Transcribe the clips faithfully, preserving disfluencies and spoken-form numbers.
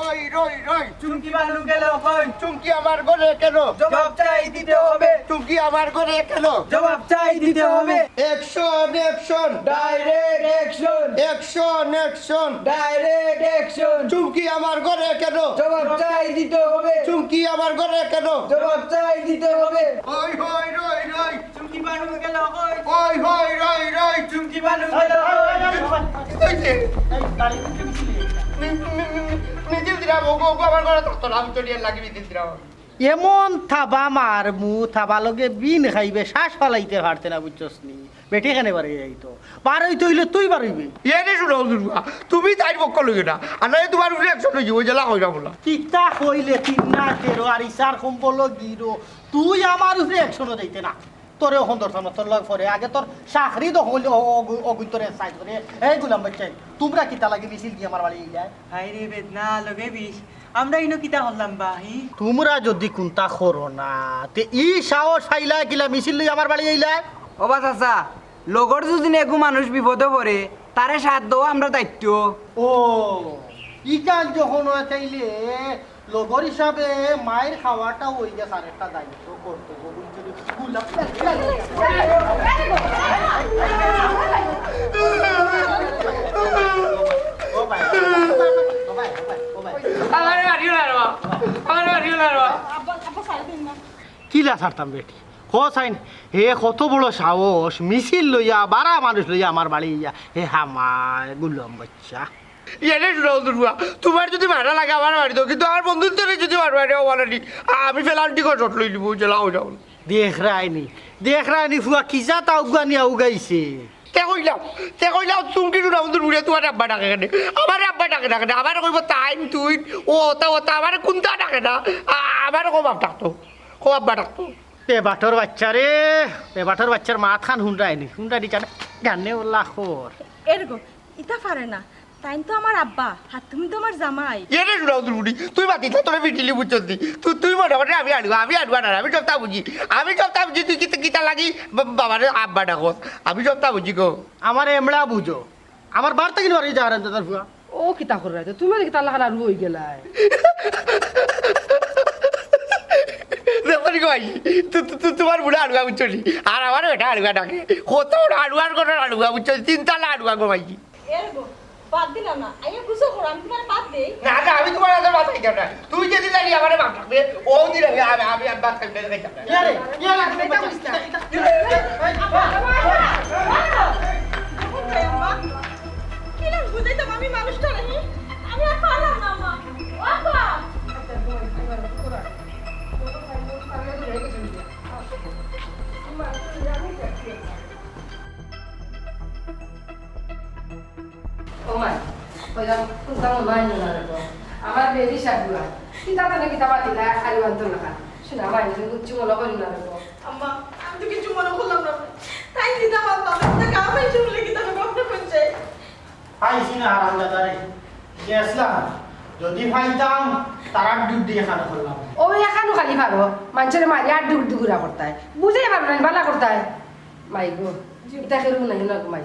ওই, রই, রই। চুমকি বানু গেল কই? চুমকি আমার ঘরে কেন? জবাব চাই দিতে হবে। চুমকি আমার ঘরে কেন? জবাব চাই দিতে হবে। Action, action. Direct action. Action, action. Direct action. Chumki আমার ঘরে কেন? জবাব চাই দিতে হবে। চুমকি আমার ঘরে কেন? জবাব চাই দিতে হবে। ওই, হই, রই, রই। চুমকি বানু গেল কই? ওই, হই, রই, রই। চুমকি বানু গেল কই? এই যে, এই গাড়ি উঠে মিছিল হয়ে গেছে। মি-, মি-, মি-, মিছিল দিলাম, ওগো, ওগো আমার ঘরে থাকতো না, আমি তো নিয়ে লাগি মিছিল দিলাম। এমন থাবা মারমু, থাবা লগে বিন খাইবে, শ্বাস ফালাইতে পারতে না, বুঝছস নি? বেটি কেনে বারই যাইতো, বারইতে অইলে তুই বারইবে। এরে শুনো, দুর্গা, তুমি তাইর পক্ষ লইও না, আর নাইলে তোমার উপরে অ্যাকশন অইযিবো, ওই জেলা কইরা বলা। কিতা কইলে তিন না তেরো, আর ইসার কম্বল গিরো, তুই আমার উপরে অ্যাকশনও দিতে না। তোরে অখন ধরতাম না, তোর লগে পরে আগে তোর চাকরি দখল অ-, অ-, অগুইন তোরে সাইজ করে। এই গুলাম বাচ্চাই, তোমরা কিতা লাগি মিছিল দিয়া আমার বাড়ি আইলায়? হায় রে বেদনা, লগে বিষ। আমরা ইনো কিতা করলাম বা, হি? তোমরা যদি কুন্তা করো না, তে ই সাহস পাইলায় কিলা মিছিল লইয়া আমার বাড়ি আইলায়? ও বা চাচা, লগর যদি এগু মানুষ বিপদে পড়ে, তারে সাথ দেওয়া আমরা দায়িত্ব। ও, ইখান যখন অয় তাইলে লগর হিসাবে মাইর খাওয়াটাও অইগেছে আরেকটা দায়িত্ব, কর্তব্য, বুঝছো নি? গুলাম। ও ভাই, ও ভাই, ও ভাই, ও ভাই। আমারে মারিও না রে বাবা, আমারে মারিও না রে বাবা। আব্বা, আব্বা, ছাড়ি দিন না। কিলা ছাড়তাম বেটি? ক চাইন, হে কত বড় সাহস, মিছিল লইয়া, বারা মানুষ লইয়া আমার বাড়ি আইয়া, হে হামায়, গুলাম বাচ্চা। এরে শুনাও দুর্গা, তোমার যদি মারা লাগে আমার বাড়ি তো, কিন্তু আমার বন্ধুর তোরে যদি মারবা রে, ও বলো নি, আমি পেনাল্টি কত শট লই নিবো, জেলা হয়ে যাও। দেখরায়নি, দেখরায়নি ফুয়া কিজা তা উগানি আউগাইছে। তে কইলাম, তে কইলাম, তুমি কি শুনাও দুর্গা, তোমার আব্বা ডাকে কেনে? আমার আব্বা ডাকে, ডাকে না, আমার কইবো তাই তুই, ও তা, ও তা, আমার কুন্তা ডাকে না, আ-, আমার কো বাপ ডাকতো, কো আব্বা ডাকতো। এ বাটর বাচ্চা রে, এ বাটর বাচ্চার মাত খান হুনরায়নি, হুনরায়নি জানে, জানে ওলা খবর। এরগো, ইতা পারে না। তাইন তো আমার আব্বা, আর তুমি তো আমার জামাই। এরে শুনাও দুর্গুনি, তুই মাতিস না, তোরে পিটিলি বুঝছস নি। তুই, তুই মনে করে আমি আড়ুয়া, আমি আড়ুয়া না, আমি সবটা বুঝি। আমি সবটা বুঝি, তুই কিতা, কিতা লাগি বা-, বাবারে আব্বা ডাকস। আমি সবটা বুঝি গো। আমার এমড়া বুঝো। আমার বার থাকি বারই যা হারামজাদার ফুয়া। ও কিতা কররায় তো? তুমি কিতা লাখান আড়ুয়া অই গেলায়? দেখো নি গো ভাই, তু-, তু-, তু-, তোমার বুড়া আড়ুয়া বুঝছো নি? আর আমার বেটা আড়ুয়া ডাকে। কত বড় আড়ুয়ার ঘরর আড়ুয়া বুঝছো নি? তিনতলা আড়ুয়া গো ভাই। এরে গো, বাদ দিলাম না। আইয়া গোসল করো, আমি তোমারে বাদ দেই। না, না, আমি তোমার হাতে ভাত খাইতাম না। তুই যেদিন জানি আমারে ভাত খাবে, ও দিন আমি, আমি, আমি, আমি ভাত খাইতাম না, খাইতাম না। ইয়ারে, ইয়ারে, তুমি বাচ্চা, ইতা, ইতা, ইতা, এই, এই, আব্বা, আব্বা, আব্বা, আব্বা, আব্বা, আম্মা, কি নাম বুঝাইতাম আমি মানুষটা নাকি? আমি আর পারলাম না, আম্মা। ও আব্বা! ও মাই, কইলাম, কুন্তা মনো অয় না রে তো। আমার বেবি সাগুয়া। কিতা তনে কিতা মাতিলা, খালি অন্তর লাগা। শুনা, মাই, তুমি কিচ্ছু মনো করিও না রে তো। আম্মা, আমি তো কিচ্ছু মনো করলাম না। তাই কিতা মাতলাম, তা গাঁও মাইনষে হুনলে কিতা কইবো, আপনে কইন চাই। পাইছি না হারামজাদারে। গেছলাম। যদি পাইতাম, তারার দুধ দিয়ে খানো করলাম। ও এখানো খালি পারো, মানষরে মারিয়া আর দুগুরা করতায়। বুঝাই পারো না, বালা করতায়। মাই গো, জি। ইতা কেউ নাই না গো মাই।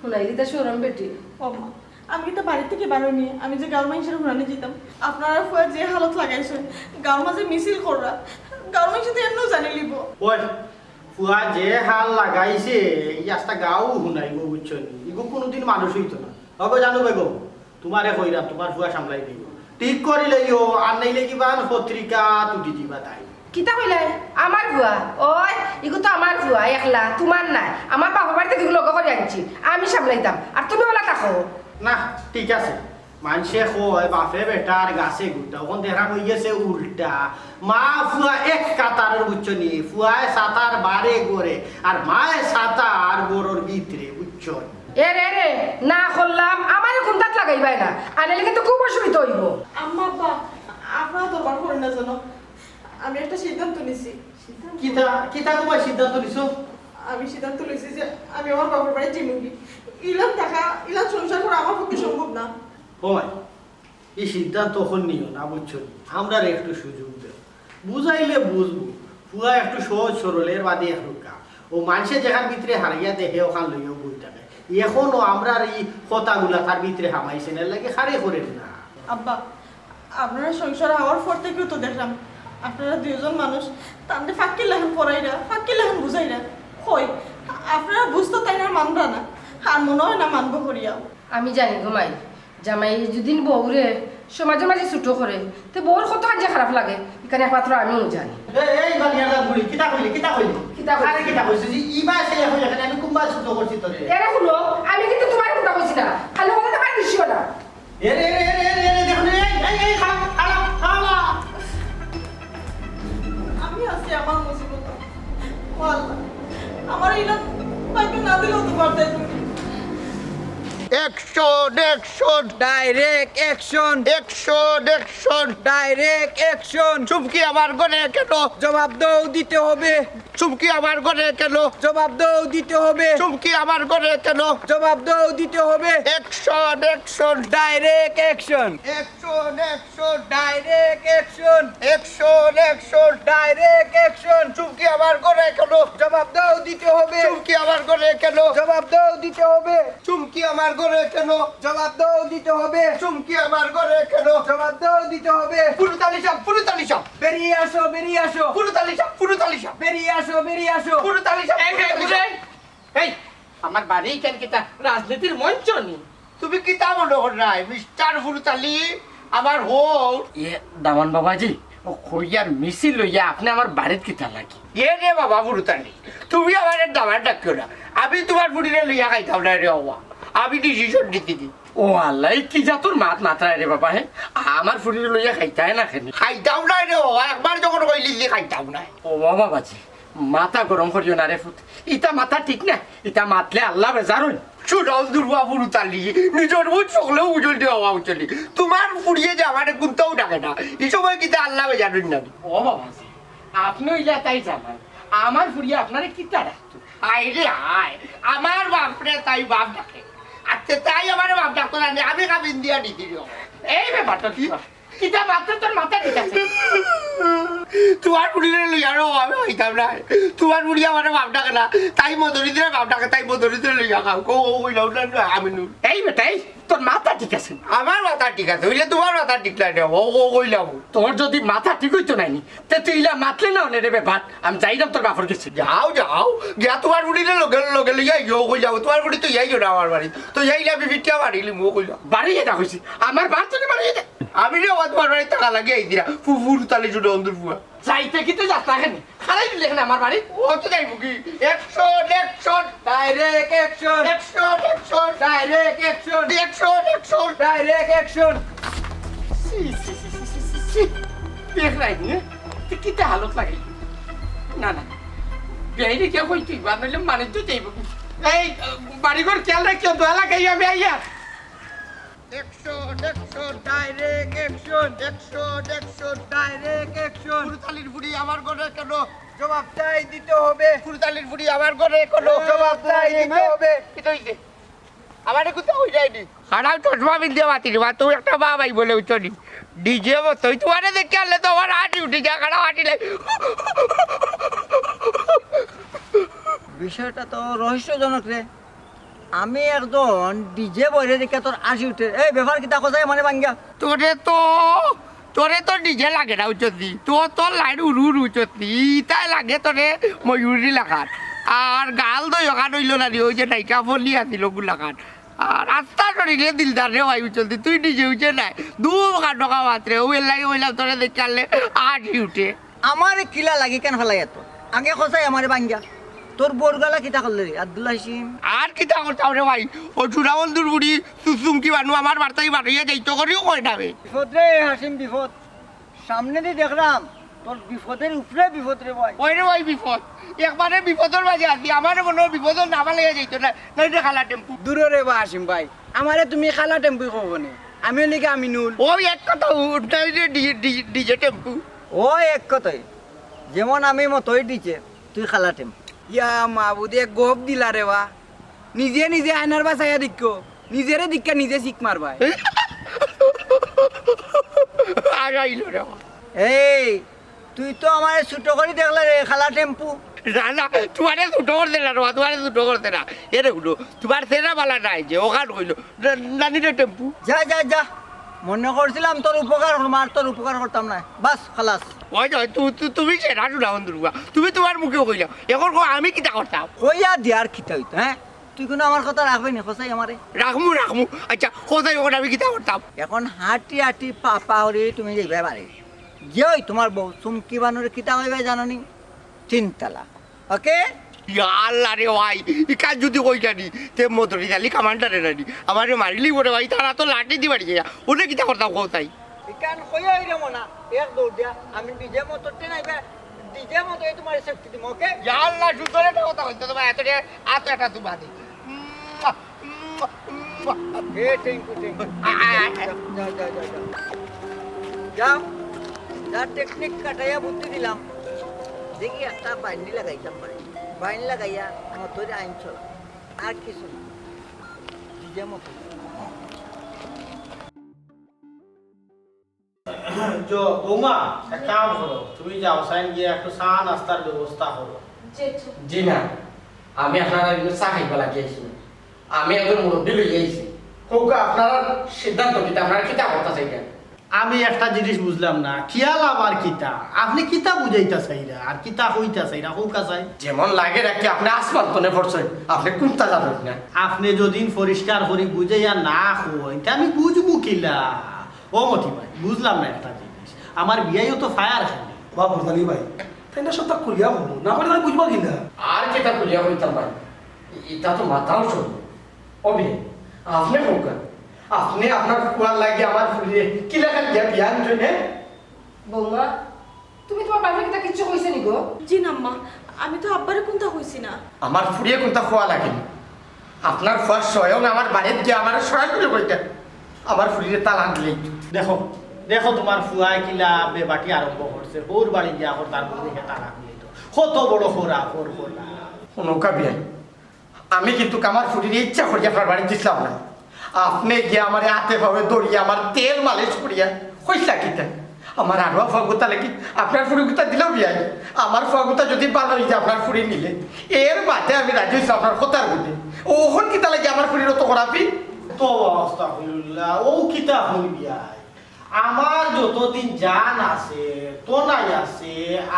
হুনাইলি তা শরম বেটি। ও মা, আমি কিতা বাড়ি থাকি বারইনি, আমি যে গাঁওর মাইনষরে হুনানি যাইতাম। আপনারা ফুয়া যে হালত লাগাইছইন, গাঁওর মাঝে মিছিল কররা, গাঁওর মাইনষে তো এমনেউ জানি লিবো। ওই, ফুয়া যে হাল লাগাইছে, ই আস্তা গাঁও হুনাইবো, বুঝছো নি? ইগু কুনুদিন মানুষ অইতো না। ওগো জানু বেগম, তুমারে কইরাম, তুমার ফুয়া সামলাই দিবো। ঠিক করি লইও, আর নাইলে কিবা পত্রিকাত তুলি দিবা তাই। কিতা কইলায়? আমার ফুয়া? ওই, ইগু তো আমার ফুয়া, একলা, তুমার নায়। আমার বাপর বাড়ি থাকি ইগু লগে করি আনছি, আমি সামলাইতাম। আর তুমি অলা থাকো। না, ঠিক আছে। মানষে কয়, বাপে বেটার গাছে গুটা, অখন দেখরাম অইগেছে উল্টা। মা ফুয়া এক কাতারর, বুঝছো নি? ফুয়ায় সাতার বারে ঘরে, আর মায় সাতার ঘরর ভিতরে, বুঝছো নি? এ রে রে, না করলাম, আমারে কুন্তাত লাগাইবায় না, আনিলে কিন্তু খুব অসুবিধা অইবো। আম্মা, আব্বা, আপনারা দরবার করেন না যেন। আমি একটা সিদ্ধান্ত নিছি। কিতা, কিতা তোমার সিদ্ধান্ত নিছো? আমি সিদ্ধান্ত নিছি যে আমি আমার বাপর বাড়ি যিমুগি। ইলান থাকা, ইলান সংসার করা আমার পক্ষে সম্ভব না। ওই, ই সিদ্ধান্ত অখন নিও না, বুঝছো নি? আমরারে একটু সুযোগ দেও। বুঝাইলে বুঝবো। ফুয়া একটু সহজ সরল, এর বাদে এক রুকা। ও মানষে যেখান ভিতরে হারাইয়া দেখে, ওখান লইয়াউ বই থাকে। অখনো আমরার ই কথাগুলা তার ভিতরে হামাইছে না, এর লাগি খারে করের না। আব্বা, আপনারা সংসার হওয়ার পর থাকিউ তো দেখরাম, আপনারা দুইজন মানুষ তানরে ফাক্কির লাখান পড়াইরা, ফাক্কির লাখান বুঝাইরা। কই, আপনারা বুঝতা তাইন আর মানরা না, আর মনো অয় না মানবো করিয়াও। আমি জানি গো মাই, জামাইয়ে যুদি বউরে সমাজর মাঝে ছুটো করে, তে বউর কতখান যে খারাপ লাগে, ইখান একমাত্র আমিউ জানি। এই, এই বালিয়ালা বুড়ি, কিতা কইলি, কিতা কইলি? কিতা কইলি? আরে কিতা কইছিস? ই বায় সে এখন এখানে আমি কুম্বা ছুটো করছি তোরে। এরে হুনো, আমি কিন্তু তুমারে কুন্তা কইছি না, খালি কথা তুমার বিষয় না। এরে, এরে, এরে, এরে, এরে, দেখো নি, এই, এই, এই, খাড়া, খাড়া, খাড়া। আমি আছি আমার মুসিবত। ও আল্লাহ, আমার ইলা পাইতে না দিলেও তো পারতে তুমি। Action, action, direct action, action, action, direct action। চুমকি আমার ঘরে কেন? জবাব দাও দিতে হবে। চুমকি আমার ঘরে কেন? জবাব দাও দিতে হবে। চুমকি আমার ঘরে কেন? জবাব দাও দিতে হবে। Action, action, direct action, action, action, direct action, action, action, direct action। চুমকি আমার ঘরে কেন? জবাব দাও দিতে হবে। চুমকি আমার ঘরে কেন? জবাব দাও দিতে হবে। চুমকি আমার ঘরে কেন? জবাব দাও দিতে হবে। চুমকি আমার ঘরে কেন? জবাব দাও দিতে হবে। ফুরুতালি সাব, ফুরুতালি সাব। বেরিয়ে আসো, বেরিয়ে আসো। ফুরুতালি সাব, ফুরুতালি সাব। বেরিয়ে আসো, বেরিয়ে আসো। ফুরুতালি সাব, এই, এই, ফুরুতালি সাব। এই, এই, আমার বাড়ি কেন কিতা রাজনীতির মঞ্চ নি? তুমি কিতা মনো কররায়, মিস্টার ফুরুতালি, আমার হউর? ইয়ে, দামান বাবাজি, ও কইয়ার মিছিল লইয়া আপনে আমার বাড়িত কিতা লাগি? এ রে বাবা ফুরুতালি, তুমি আমারে দামান ডাকিও না। আমি তুমার ফুড়িরে লইয়া খাইতাম নায় রে বাবা। আমি decision দিছি দি। ও আল্লাহ, ই কি জাতর মাত মাতরায় রে বাবা, হে? আমার ফুড়িরে লইয়া খাইতায় না কেনে? খাইতাম নায় রে বাবা, একবার যখন কইলিছি খাইতাম নায়। ও বাবা বাবাজি, মাথা গরম করিও না রে ফুত। ইতা মাত ঠিক নায়, ইতা মাতলে আল্লাহ বেজার অইন। চুরাউল দুর্বা ফুরুতালি, নিজর বুঝ সকলেউ বুঝল দিয়া হওয়া উচিত। তুমার ফুড়িয়ে যে আমারে কুন্তাউ ডাকে না, ই সময় কিতা আল্লাহ বেজার অইন না নি? ও বাবাজি, আপনে অইলা তাই জামাই, আমার ফুড়িয়ে আপনারে কিতা ডাকতো? হায় রে হায়, আমার বাপরে তাই বাপ ডাকে। আচ্ছা, তাই আমারে বাপ ডাকতো না নি, আমি কাবিন দিয়া দিছি রে। এই ব্যাপারটা কি? কিতা মাতলে তোর মাথা ঠিক আছে? তুমার ফুড়িরে লইয়া রে, আমি খাইতাম নায়। তুমার ফুড়ি আমারে বাপ ডাকে না, তাই মদরিদরে বাপ ডাকে, তাই মদরিদরে লইয়া খাও। কও, ও কইলাম না, না, আমি নু। এই বেটা, এই, তোর মাথা ঠিক আছে? আমার মাথা ঠিক আছে, অইলে তুমার মাথা ঠিক নায় রে, ও, ও কইলাম। তোর যুদি মাথা ঠিক অইতো নায় নি, তে তুই ইলা মাতলে না অনে রে বেবাট, আমি যাইরাম তোর বাপর গেছে। যাও, যাও, গিয়া তুমার ফুড়িরে লগে, লগে লইয়া আইও, কইলাম, তুমার ফুড়ি তো আইও না আমার বাড়ি, তো আইলে আমি ফিটিয়া মারিলিমু, কইলাম। বাড়ি যা কইছি, আমার বাড়ি থাকি বাড়ি যা। আমি রে, ও তুমার বাড়ি থাকা লাগি আইছি না। ফু-, ফুরুতালি চুরাউল দুর্বা। যাইতে কিতা যাস না কেনে? খাড়াই দিলে কেনে আমার বাড়ি? ও তো যাইবো কি? Action, action, direct action, action, action, direct action, action, action, direct action। ছি, ছি, ছি। দেখরায় নি? তুই কিতা হালত লাগে? না, না। বেইরে কেউ কই তুই? বার নইলে মানে তো যাইবো কি? এই, বাড়িঘর খেয়াল রাখিও, দোয়া লাগাই আমি আইয়া। Action, action, direct action, action, action, direct action। ফুরুতালির ফুড়ি আমার ঘরে কেন? জবাবটাই দিতে হবে। ফুরুতালির ফুড়ি আমার ঘরে কেন? জবাবটাই দিতে হবে। কিতা অইছে? আমারে কুন্তা কই যায়নি? খাড়াও চশমা পিন্দিয়া মাতিলি, বা তুই একটা বাবাই বলে উঠলি। DJ মতো, তুই তুমারে দেখি আনলে তো আমার হাঁটি উঠি যা, খাড়াও হাঁটি লাই। বিষয়টা তো রহস্যজনক রে। আমি একজন DJ বইরে দেখিয়া তোর হাসি উঠে। এই ব্যাপার কিতা কছাই মানে বাঙ্গা? তোরে তো, তোরে তো DJ লাগে না উচতি। তোর তো লাইট উড়ু উড়ু উচতি। ইতায় লাগে তোরে ময়ূরী লাখান। আর গাল তো ইখান অইলো না রে, ওই যে নায়িকা ফলি আছিল ওগুর লাখান। আর আস্তা শরীরে দিলদার রে ভাই উচতি। তুই DJ উচে নাই। দু কাটো খাওয়াত রে। ওই লাগি কইলাম তোরে দেখিয়া আনলে হাসি উঠে। আমারে কিলা লাগি কেন ফালাই এত? আগে কছাই আমারে বাঙ্গা। তোর বউর গালা কিতা করলে রে, আব্দুল হাসিম? আর কিতা করতাম রে ভাই? ও চুরাবন্ধুর বুড়ি, সুসুমকি বানু আমার বাড়িত বারইয়া যাইতো করিও কয় না বে। বিপদ রে হাসিম, বিপদ। সামনেদি দেখরাম, তোর বিপদের উপরে বিপদ রে ভাই। ওই রে ভাই বিপদ। একবারে বিপদর মাঝে আছি, আমারে মনো অয় বিপদর নামা লইয়া যাইতো না, নাই রে কালা টেম্পু। দূর রে বা হাসিম ভাই, আমারে তুমি কালা টেম্পুই কও নি। আমি অইলে গি আমিনুল। ওই এক কথা উঠ নাই রে ডি-, ডি-, DJ টেম্পু। ওই এক কথাই। যেমন আমি মতই DJ, তুই কালা টেম্পু। ইয়া মাবুদ, এক গপ দিলা রে বা। নিজে নিজে আয়নার বা চাইয়া দেখিও। নিজেরে দেখিয়া নিজে চিক মারবায়। আগাইলো রে বা। এই, তুই তো আমারে ছোট করি দেখলে রে, কালা টেম্পু। না, না, তুমারে ছোট করতে না রে বা, তুমারে ছোট করতে না। এরে হুনো, তুমার চেহারা বালা নাই যে, অখান কইলো। না, নানি রে টেম্পু। যা, যা, যা। মনে করছিলাম তোর উপকার করমু, আর তোর উপকার করতাম না। বাস, খালাস। ওই যে, তু-, তু-, তুমি সেটা শুনা বন্ধুর বুয়া। তুমি তুমার মুখে কইলাও। এখন কও আমি কিতা করতাম? কইয়া দিয়ার কিতা অইতো, হ্যাঁ? তুই কুনু আমার কথা রাখবে নি, কছাই আমারে? রাখমু, রাখমু। আচ্ছা, কছাই, এখন আমি কিতা করতাম? এখন হাঁটি হাঁটি পা পা করি তুমি যাইবে বাড়ি। গিয়া ওই তুমার বউ চুমকি বানুরে কিতা কইবে জানো নি? তিন তালাক। ওকে? ইয়া আল্লাহ রে ভাই, ইখান যুদি কইতা নি, তে মদরিছ আলী কমান্ডারে না নি। আমারে মারিলি ওরে ভাই, তারা তো লাঠি দি মারি যায়। ওরে কিতা করতাম কও তাই? ইখান কইয়া অইরে মনা, এক দৌড় দিয়া, আমি ডিজে মতো টেনাইবা, ডিজে মতো তুমার সেফটি দিমু, ওকে? ইয়া আল্লাহ, সুন্দর একটা কথা কইছো তুমার, এত রে, এত একটা তুমার। এ, টেঙ্কু, টেঙ্কু। আ, আ, আ। যাও, যাও, যাও, যাও। যা টেকনিক খাটাইয়া বুদ্ধি দিলাম। দেখি একটা বাইন্ডি লাগাইতাম পারি। বাইন্ডি লাগাইয়া মদরিছ আইন চলা। আর কিছু না। ডিজে মতো। যো, বৌমা, এক কাম করো, তুমি যাও, সাইন গিয়া একটু চা নাস্তার ব্যবস্থা করো। জি, জি। জি না, আমি আপনারার ইনো চা খাইবার লাগি আইছি না। আমি একজন মুরব্বি লইয়া আইছি। কউক্কা, আপনারার সিদ্ধান্ত কিতা? আপনারা কিতা করতা চাইরা? আমি একটা জিনিস বুঝলাম না, খিয়াল আবার কিতা? আপনে কিতা বুঝাইতা চাইরা আর কিতা কইতা চাইরা, কউক্কা চাই? যেমন লাগে রাখি আপনে আসমান তনে পড়ছইন, আপনে কুন্তা জানইন না। আপনে যদিন পরিষ্কার করি বুঝাইয়া না কইন, তে আমি বুঝমু কিলা? ও মতি ভাই, বুঝলাম না একটা জিনিস। আমার বিয়াইও তো ফায়ার খালি। বাবা ফরদানি ভাই, তাইন না সবতা খুলিয়া কইন, না কইলে আমি বুঝমু কিলা? আর কিতা খুলিয়া কইতাম ভাই? ইটা তো মাথাও চলবো। ও বিয়াই, আপনে কউক্কা, আপনে আপনার ফুয়ার লাগি আমার ফুরিরে কিলা খালি গিয়া বিয়া আনছইন, হে? বৌমা, তুমি তুমার বাপরে কিতা কিচ্ছু কইছো নি গো? জি না আম্মা, আমি তো আব্বারে কুন্তা কইছি না। আমার ফুরিয়ে কুন্তা কওয়া লাগে নি। আপনার ফুয়া স্বয়ং আমার বাড়িত গিয়া আমারে সরাসরি কইতা, আমার ফুরিরে তালাক দিলাইতো। দেখো, দেখো তুমার ফুয়ায় কিলা বেবাটি আরম্ভ করছে, বউর বাড়ি গিয়া কর তার বউরে হে তালাক দিলাইতো। কত বড় খরা, খর খরা। হুনউক্কা বিয়াই, আমি কিন্তু আমার ফুরিরে ইচ্ছা করি আপনার বাড়িত দিছলাম না। আপনে গিয়া আমারে আতে পাওয়ে ধরিয়া আমার তেল মালিশ করিয়া কইছলা কিতা? আমার আড়ুয়া ফুয়াগুতা লাগি আপনার ফুরিগুতা দিলাও বিয়াই। আমার ফুয়াগুতা যুদি ভালা অইযিতা আপনার ফুরি নিলে, এর বাদে আমি রাজি অইছি আপনার কথার বুঝে। অখন কিতা লাগি আমার ফুরির অত খরাপি? তো আস্তাগফিরুল্লাহ, ও কিতা কইন বিয়াই? আমার যতদিন জান আছে, তনাই আছে,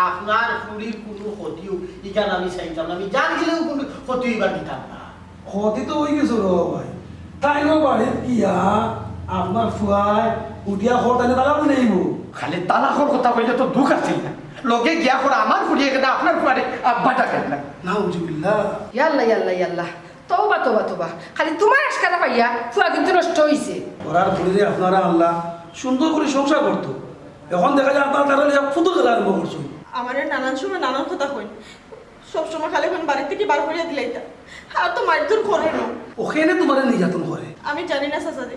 আপনার ফুরির কুনু ক্ষতি অউক, ইখান আমি চাইতাম না। আমি জান গেলেও কুনু ক্ষতি অইবার দিতাম না। ক্ষতি তো অই গেছে রে ভাই। তাইন বাড়িত গিয়া আপনার ফুয়ায় উঠিয়া কর তাইলে তালাক দিলাইবো। খালি তালাকর কথা কইলে তো দুখ আছিল না। লগে গিয়া কর আমার ফুরিয়ে কেনে আপনার ফুয়ারে আব্বা ডাকের না। নাউজুবিল্লাহ। ইয়াল্লা, ইয়াল্লা, ইয়াল্লা। তওবা, তওবা, তওবা। খালি তুমার আশকারা পাইয়া ফুয়া কিন্তু নষ্ট অইছে। ওরার ফুরিরে আপনারা আনলা সুন্দর করি সংসার করতো। অখন দেখা যায় আপনারা তারে লইয়া ফুতুর খেলা আরম্ভ করছইন। আমারে নানান সময় নানান কথা কইন। সব সময় খালি কইন বাড়ি থাকি বার করিয়া দিলাইতা। আর তো মারধর করে না। অখনে তুমারে নির্যাতন করে। আমি জানি না চাচাজি।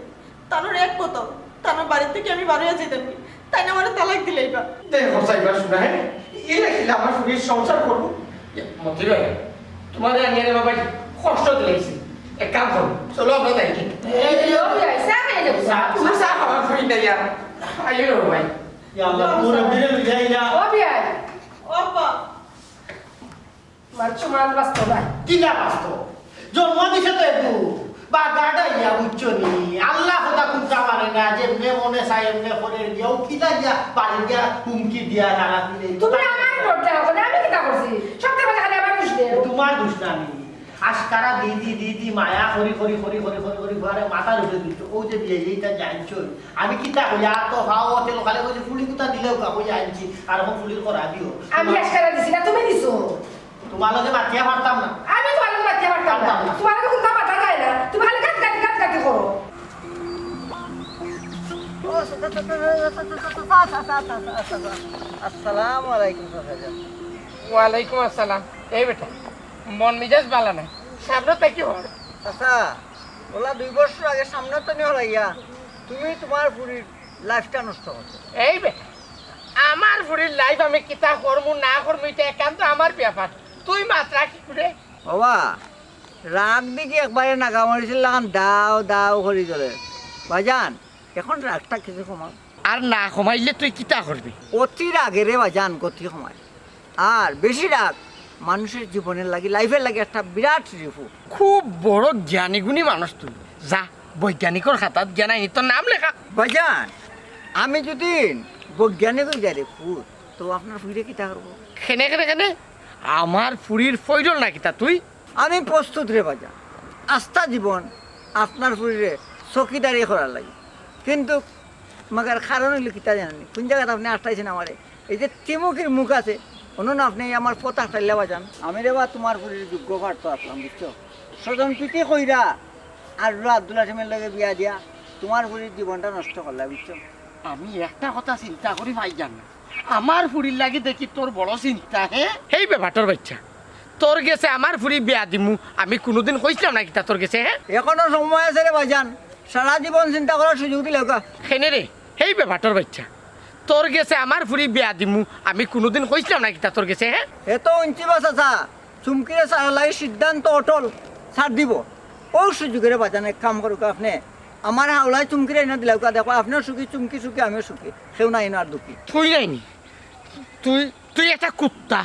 তানর এক কথা, তানর বাড়ি থাকি আমি বার অইয়া যাইতাম কি? তাইন আমারে তালাক দিলাইবা। দেখো চাইবা শুনা, হে? ইলা কিলা আমার ফুরির সংসার করবো? ইয়া, মতি ভাই, তুমারে আনিয়া রে বাবা কষ্ট দিলাইছি। এক কাম করো, চলো আমরা যাই। এই, এই, ও বিয়াই, চা খাইয়া যাবো। চা, চা, চা খাওয়ার ফুরি নাই আর। আইও রে ভাই। ইয়া আল্লাহ, মুরব্বিরে লই যাই না। ও বিয়াই। ও আব্বা। মারছো, মার বাঁচতো না। কিলা বাঁচতো? জন্ম দিছে তো একটু। বাগাড়া ইয়া বুঝছো নি? আল্লাহ কথা কুন্তা মানে না, যেমনে মনে চায় এমনে করে গিয়া, ও কিলা গিয়া, বাড়ি গিয়া হুমকি দিয়া তারা দিলে। তুমি আমার ভোট দেওয়া করে, আমি কিতা করছি? সব তো কথা খালি আমার দোষ দেও। তোমার দোষ না আমি। আশকারা দি দি দি দি মায়া করি করি করি করি করি করি ঘরে মাথার উপরে দিচ্ছ। ও যে বিয়ে এইটা জানছো, আমি কিতা কই? আর তো হাও তেল খালে কই যে ফুলি কুতা দিলেও কা কই আনছি, আর এখন ফুলির করা দিও। আমি আশকারা দিছি না, তুমি দিছো। তোমার লগে মাতিয়া পারতাম না। আমি তোমার লগে মাতিয়া পারতাম না। পারতাম না। তোমার লগে কুন্তা মাতা যায় না। তুমি খালি গাত গাতি, গাত গাতি করো। ও, আসসালামু আলাইকুম, চাচা যান। ওয়ালাইকুম আসসালাম। এই বেটা, মন মিজাজ বালা নাই। সামনে থাকি হর। চাচা, ওলা দুই বছর আগে সামনে তো নিয়ে হলাইয়া, তুমি তোমার ফুরির লাইফটা নষ্ট করছো। এই বেটা, আমার ফুরির লাইফ আমি কিতা করমু না করমু, ইটা একান্ত আমার ব্যাপার। তুই মাতরা কিতা করে? বাবা, রাগ দেখি একবারে নাগা মরিচর লাখান দাও দাও করি জ্বলে। বাজান, এখন রাগটা কিছু কমাও। আর না কমাইলে তুই কিতা করবি? অতি রাগে রে বাজান, গতি কমায়। আর বেশি রাগ মানুষের জীবনের লাগি, লাইফের লাগি একটা বিরাট রিফু। খুব বড় জ্ঞানী গুণী মানুষ তুই। যা, বৈজ্ঞানিকর খাতাত গিয়া নাইনি তোর নাম লেখা। ভাইজান, আমি যদি বৈজ্ঞানিক অই যাই রে ফুত, তো আপনার ফুড়িরে কিতা করবো? কেনে, কেনে, কেনে? আমার ফুড়ির ফয়রল না কিতা তুই? আমি প্রস্তুত রে ভাইজান, আস্তা জীবন আপনার ফুড়িরে চকিদারি করার লাগি। কিন্তু মাগার কারণ অইলো কিতা জানইন নি? কোন জাগাত আপনে আটকাইছইন আমারে? এই যে তিমুকির মুখ আছে, অনো না আপনে আমার পথ আটকাইলা ভাইজান। আমি রে বা তুমার ফুড়ির যোগ্য পাত্র আছলাম, বুঝছো? স্বজন প্রীতি কইরা আর রে আব্দুল হাকিমর লগে বিয়া দিয়া তুমার ফুড়ির জীবনটা নষ্ট করলা, বুঝছো? আমি একটা কথা চিন্তা করি ভাইজান, আমার ফুড়ির লাগি দেখি তোর বড় চিন্তা, হে? হেই বেবাটর বাইচ্চা, তোর গেছে আমার ফুড়ি বিয়া দিমু, আমি কুনুদিন কইছলাম না কিতা তোর গেছে, হে? এখনো সময় আছে রে ভাইজান, সারা জীবন চিন্তা করার সুযোগ দিলাউক্কা। কেনে রে, হেই বেবাটর বাইচ্চা, তোর গেছে আমার ফুড়ি বিয়া দিমু, আমি কুনুদিন কইছলাম না কিতা তোর গেছে, হে? হে তো হুনছি বা চাচা, চুমকিরে ছাড়ার লাগি সিদ্ধান্ত অটল, ছাড় দিবো। অউ সুযোগে রে ভাইজান এক কাম করউক্কা আপনে, আমার হাওলায় চুমকিরে আইনা দিলাউক্কা, দেখো আপনেও সুখী, চুমকি সুখী, আমিও সুখী, কেউ নাই না আর দুঃখী। তুই নাইনি, তুই, তুই একটা কুত্তা,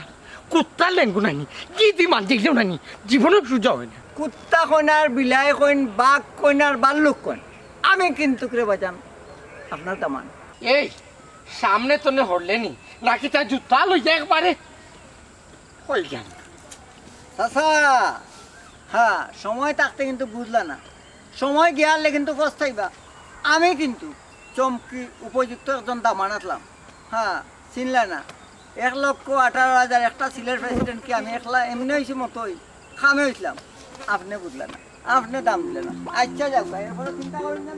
কুত্তার লেঙ্গু নাইনি, কি দি মানতে গেলেও নাইনি, জীবনও সুজা অয় না। কুত্তা কইন আর বিলাই কইন, বাঘ কইন আর ভাল্লুক কইন, আমি কিন্তু রে ভাইজান আপনার দামান। এই, সামনে তনে হরলে নি, নাকি তার জুতা লইয়া একবারে কই গেল? চাচা, হ্যাঁ, সময় থাকতে কিন্তু বুঝলা না, সময় গিয়ালে কিন্তু পস্তাইবা। আমি কিন্তু চমকি উপযুক্ত একজন দামান আছলাম, হ্যাঁ, চিনলা না? এক লক্ষ আঠারো হাজার একটা সিলের প্রেসিডেন্ট কি আমি একলা এমনে অইছি মতই, কামে অইছলাম, আপনে বুঝলা না, আপনে দাম দিলা না। আচ্ছা যাউক্কা, এরপরে চিন্তা করইন না।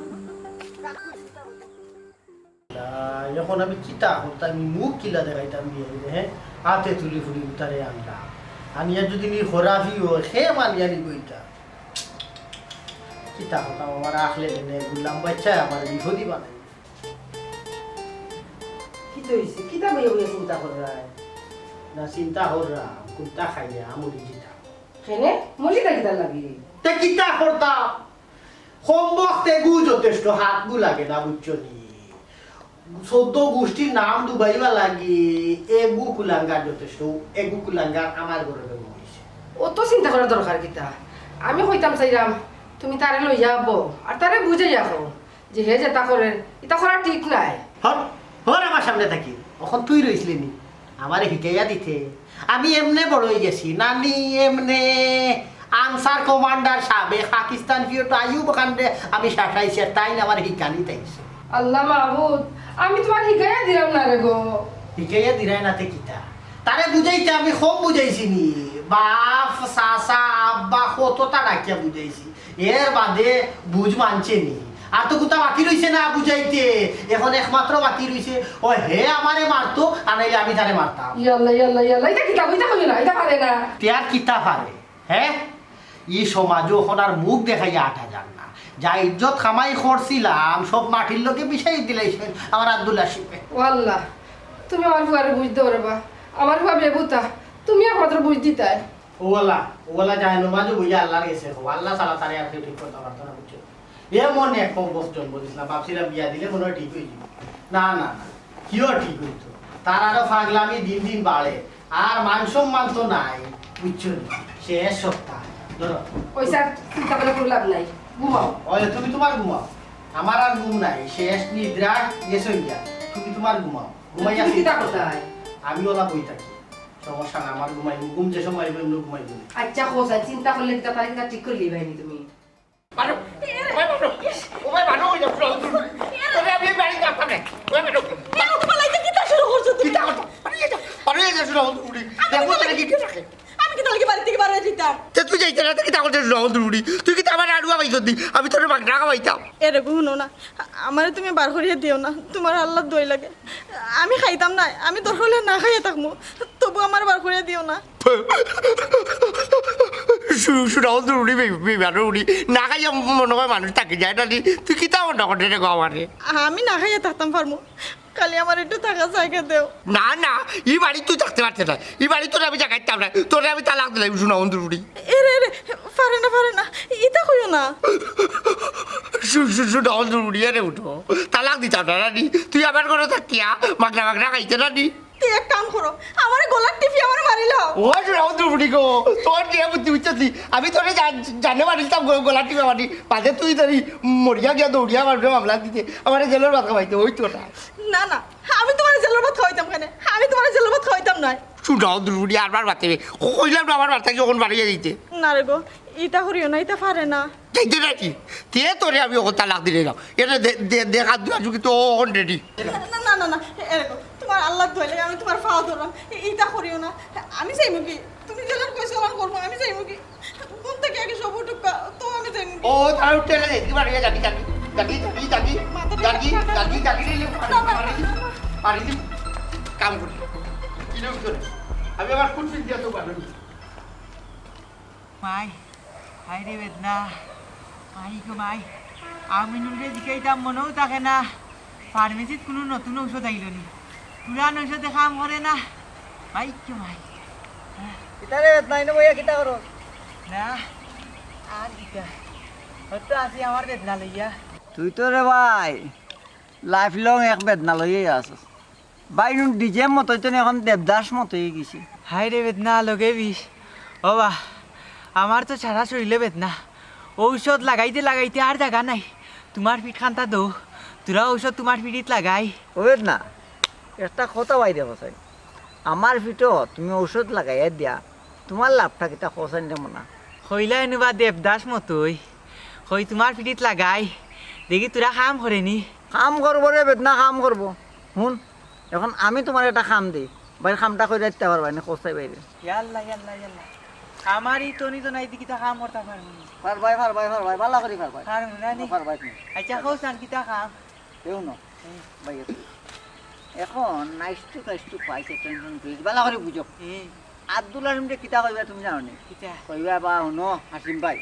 আহ, এখন আমি কিতা করতাম, আমি মুখ কিলা দেখাইতাম বিয়া দিলে, হে? আতে তুলি ফুড়ি উতারে আনলা। আনিয়া যদি নি খরাফি অয়, হে মানিয়া নিবো ইতা। কিতা করতাম, আমার আখলে এনে গুলাম বাইচ্চায় আমার বিপদি বানাই। কিতা অইছে? কিতা বইয়া বইয়া চিন্তা কররায়? না, চিন্তা কররাম, কুন্তা খাইয়া মরি যিতাম। কেনে? মরি যিতা কিতার লাগি? তে কিতা করতাম? কমবখত এগু যথেষ্ট, হাতগু লাগে না, বুঝছো নি? চৌদ্দ গুষ্টির নাম ডুবাইবার লাগি এগু কুলাঙ্গার যথেষ্ট, এগু কুলাঙ্গার আমার ঘরো জন্ম অইছে। অত চিন্তা করার দরকার কিতা? আমি কইতাম চাইরাম, তুমি তারে লইয়া আবো, আর তারে বুঝাইয়া কও যে হে যেতা করের, ইতা করা ঠিক নায়। হর, হর আমার সামনে থাকি, অখন তুই রইছলে নি? আমারে হিকাইয়া দিতে। আমি এমনে বড় অই গেছি, নানি এমনে আনসার কমান্ডার সাবেক পাকিস্তান পিরিয়ড আইয়ুব খানরে আমি শাসাইছি, আর তাইন আমারে হিকানিত আইছে। আল্লাহ মাবুদ, আমি তুমার হিকাইয়া দিরাম না রে গো। হিকাইয়া দিরায় না তে কিতা? তারে বুঝাইতে আমি কম বুঝাইছি নি? বাফ, চাচা, আব্বা কততা ডাকিয়া বুঝাইছি। এর বাদে বুঝ মানছে নি? আর তো কুন্তা বাকি রইছে না বুঝাইতে। এখন একমাত্র বাকি রইছে, অয় হে আমারে মারতো, আর নাইলে আমি তারে মারতাম। ইয়াল্লা, ইয়াল্লা, ইয়াল্লা, ইতা কিতা, ইতা কইও না, ইতা পারে না। তে আর কিতা পারে, হে? ই সমাজো অখন আর মুখ দেখাইয়া আটা যার না। যা ইজ্জত কামাই করছিলাম, সব মাটির লগে মিশাই দিলাইছইন আমার আব্দুল হাসিমে। ও আল্লাহ, তুমি আমার ফুয়ারে বুঝ দেও রে বা। আমার ফুয়া বেবুতা, তুমি একমাত্র বুঝ দিতায়। ও আল্লাহ, ও আল্লাহ, যায় নমাজো বইয়া আল্লাহর গেছে কও, আল্লাহ ছাড়া তারে আর কেউ ঠিক করতা পারতো না, বুঝছো? এমন এক কমবখত জন্ম দিস না, ভাবছিলাম বিয়া দিলে মনে অয় ঠিক অই যিবো। না, না, না, কিও ঠিক অইতো? তার আরো পাগলামি দিন দিন বাড়ে, আর মান সম্মান তো নাই, বুঝছো নি? শেষ সপ্তাহ, ধরো। ওই স্যার, চিন্তা করে কোনো লাভ নাই, ঘুমাও। ওই, তুমি তুমার ঘুমাও, আমার আর ঘুম নাই, শেষ নিদ্রা গেছে গিয়া। তুমি তুমার ঘুমাও, ঘুমাইয়া তুমি চিন্তা কিতা করো। করতায়? আমি ওলা বই থাকি, সমস্যা না, আমার ঘুমাইমু, ঘুম যে সময় আইবো, এমনে ঘুমাইমু। আচ্ছা, কও স্যার, চিন্তা করলে কিতা তারে কিতা ঠিক করি লইবায় নি তুমি? মারো, ওই মারো, ওই মারো, ওই মারো, ওই মারো। তোরে আমি এই বাড়ি রাখতাম না। ওই মারো। এ, তোমার লাইতে কিতা শুরু করছো তুমি? কিতা করতাম? আরে, এটা, আরে, এটা শুনো, উঠি। দেখো, তারা কি, কি রাখে? আমি কিতা লাগি বাড়ি থাকি বার অই যাইতাম? তে তুই যাইতে না, তে কিতা করতে শুনো, উঠি? তুই কিতা আমার আড়ুয়া পাইছ দি? আমি তোরে বাগড়া খাওয়াইতাম। এরে গো, হুনো না, আমারে তুমি বার করিয়া দিও না, তোমার আল্লাহর দোয়াই লাগে। আমি খাইতাম না, আমি দরকার অইলে না খাইয়া থাকমু, তবু আমারে বার করিয়া দিও না। শু-, শুনাও জরুরি, বে-, বেমারও উনি। না খাইয়া মনে অয় মানুষ থাকি যায় না নি। তুই কিতা মনে করে রে গো আমারে? আমি না খাইয়া থাকতাম পারমু, খালি আমার একটু থাকার জাগা দেও। না, না, ই বাড়িত তুই থাকতে পারতে না। ই বাড়িত তোরে আমি জাগা দিতাম না। তোরে আমি তালাক দিলাম, শুনাও জরুরি। এরে, এরে, পারে না, পারে না। ইতা কইও না। শু-, শু-, শুনাও জরুরি, এরে উঠো। তালাক দিতাম না, রানী। তুই আমার ঘরো থাকিয়া মাগনা মাগনা খাইতে, রানী। তুই এক কাম করো, আমারে গলাত টিপি আমারে মারিলাও। ও, শুনাও বুড়ি গো, তোর যে বুদ্ধি বুঝছস নি? আমি তোরে জা-, জানে মারিলতাম গো-, গলা টিপা মারি। বাদে তুই ধরি মরিয়া গিয়া দৌড়িয়া মারবে মামলা দিতে। আমারে জেলর ভাত খাওয়াইতে, ওই তোরা। না, না, আমি তুমারে জেলর ভাত খাওয়াইতাম কেনে? আমি তুমারে জেলর ভাত খাওয়াইতাম নায়। শুনাও দুরুড়ি, আরবার মাতে। কইলাম না আমার বাড়ি থাকি অখন বাড়িয়া যাইতে। না রে গো, ইতা করিও না, ইতা পারে না। যাইতে নাকি? তে তোরে আমি অখন তালাক দিলাইরাম। এটা দে-, দে-, দেখ, আব্দুল আজু কিন্তু অখন রেডি। না, না, না, না, এরে গো, তুমার আল্লার দোয়াই লাগে, আমি তুমার পাও ধররাম। ই-, ইতা করিও না। আমি যাইমু কি? তুমি যেলান কইছো অলান করমু, আমি যাইমু কি? ঘুম থাকি আগে সব উঠুক গা, তো আমি যাইমু কি? ও, তারা উঠতে এলে কি বাড়ি যাবি, যাবি, যাবি, যাবি, যাবি, মাথাটা যাবি, ঠান্ডা যাবি, যাবি, রে, রে, না, না, না, না। কাম করি। কি লোক করে? আমি আবার ফুটফিট দিয়া তো পারবো না। মাই, হায় রে বেদনা, মাই গো মাই, আমিনুলরে জিকাইতাম মনেও থাকে না, ফার্মেসিত কুনু নতুন ঔষধ আইলো নি, পুরান ঔষধে কাম করে না, মাই গো মাই। কিতা রে বেদনা, ইনো বইয়া কিতা করো? না, আর কিতা, হয়তো আছি আমার বেদনা লইয়া। তুই তো রে ভাই, life long এক বেদনা লইয়াই আছস। বাইরুন ডিজে মতো অইতো না, অখন দেবদাস মতো অই গেছে। হায় রে বেদনা, লগে বিষ। ও বা, আমার তো সারা শরীরে বেদনা। ঔষধ লাগাইতে লাগাইতে আর জাগা নাই। তুমার পিঠ খান্তা দো, তুরা ঔষধ তুমার পিঠিত লাগাই। ও বেদনা, একটা কথা বাইরে কছাই। আমার পিঠো তুমি ঔষধ লাগাইয়া দিয়া, তুমার লাভটা কিতা কছাই রে মনা? কইলা এনু বা দেবদাস মতোই। কই তুমার পিঠিত লাগাই। দেখি তুরা কাম করে নি। কাম করবো রে বেদনা, কাম করবো। হুন, অখন আমি তুমারে একটা কাম দেই, বাইর কামটা কইরা দিতা পারবায় নি, কছাই বাইরে। ইয়াল্লা, ইয়াল্লা, ইয়াল্লা। আমার ই তনি তো নাই, দি কিতা কাম করতা পারমু নি? পারবায়, পারবায়, পারবায়, বালা করি পারবায়। পারমু না নি? পারবায় তুমি। আচ্ছা, কও চান কিতা কাম? কেউ না। হুম। ভাই, একটু। অখন nice to nice to পাইছে, tension free। বালা করি বুঝো। হুম। আব্দুল হালিমরে কিতা কইবা তুমি জানো নি? কিতা? কইবা বা, "হুনো, হাসিম ভাই,